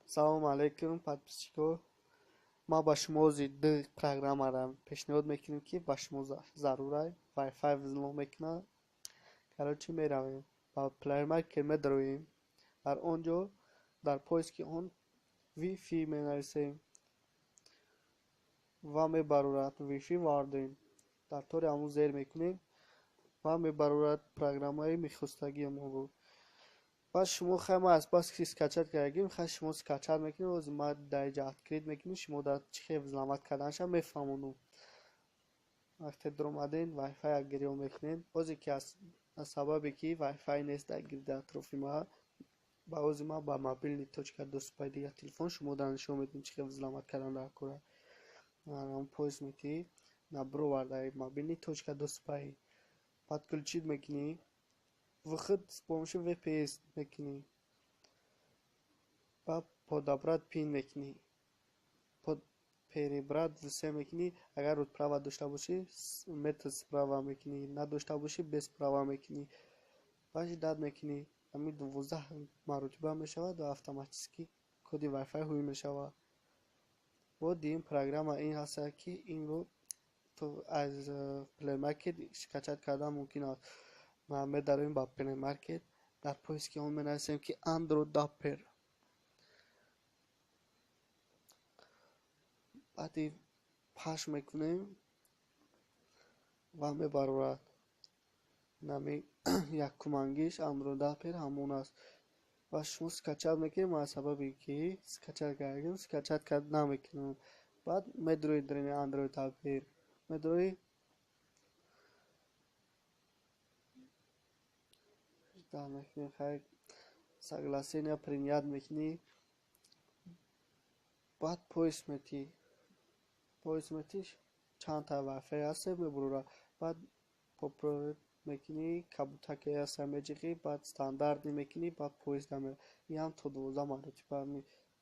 Салом алейкум, подписчико. Ма ба шумо ҳозир ду программаро пешниҳод мекунем, ки ба шумо зарур. Wi-Fi взлом мекунад. Короче, меравем ба Play Market, медароем. Дар он ҷо дар поиски он Wi-Fi менависем ва мебарорад Wi-Fi Warden. Дар тори ҳамон зер мекунем ва мебарорад программаи мехостагии мо. Баъд шумо, хай, ма аз бас ки скачать кардагим, хай, шумо скачать мекунед. Ҳозир ма дар инҷа открыть мекунем, шумо дар чӣ хел взломать карданашам мефаҳмонам. Вақте дуромаден, Wi-Fi гирён мекунед. Ҳозир ки аз сабабе ки Wi-Fi нест дар гирди атрофи ма, ба ҳозир ма ба мобильный точка доступаи дигар телефон шумо дар нишон медиҳем, чӣ хел взломать кардан дар кора. Поиск метиҳӣ, набровардаи мобильный точка доступаи, подключить мекунӣ, выход с помощью VPS мекунӣ, баъд подобрать пин мекунӣ, перебрать все мекунӣ. Агар root права дошта бошӣ, метод с права мекунӣ, надошта бошӣ, без права мекунӣ. Баъд ждать мекунӣ, ҳамин 12 маротиба мешавад ва автоматически коди Wi-Fi ҳуй мешавад. Бо дуюм программа ин ҳаст, ки инро аз Play Market скачать кардан мумкин аст. Медароем ба Play Market, дар поиски он менависем, ки Android Dapper. Баъди пахш мекунем ва мебарорад нами якумангиш Android Dapper ҳамон аст ва шумо скачать мекунед. Ма аз сабабе ки скачать кардагим, скачать кард намекунам. Баъд медурои дар Android Dapper, медурои, ждать мекунӣ, хай, согласение принять мекунӣ, баъд поиск метиҳӣ. Поиск метиҳ, чандта Wi-Fi ҳаст, мебурора. Баъд попробовать мекунӣ, кабутаке ҳаст, меҷиқӣ, баъд стандартный мекунӣ, баъд поиск намеравад. Ин ҳам то 12 маротиба,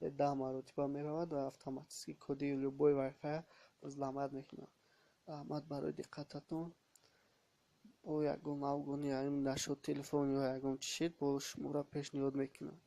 10 маротиба меравад ва автоматически коди любой Wi-Fi взломать мекунад. Раҳмат барои диққататон. Бо ягон навгони нашуд телефон ё ягон чӣ шид, бо шуморо пешниҳод мекунам.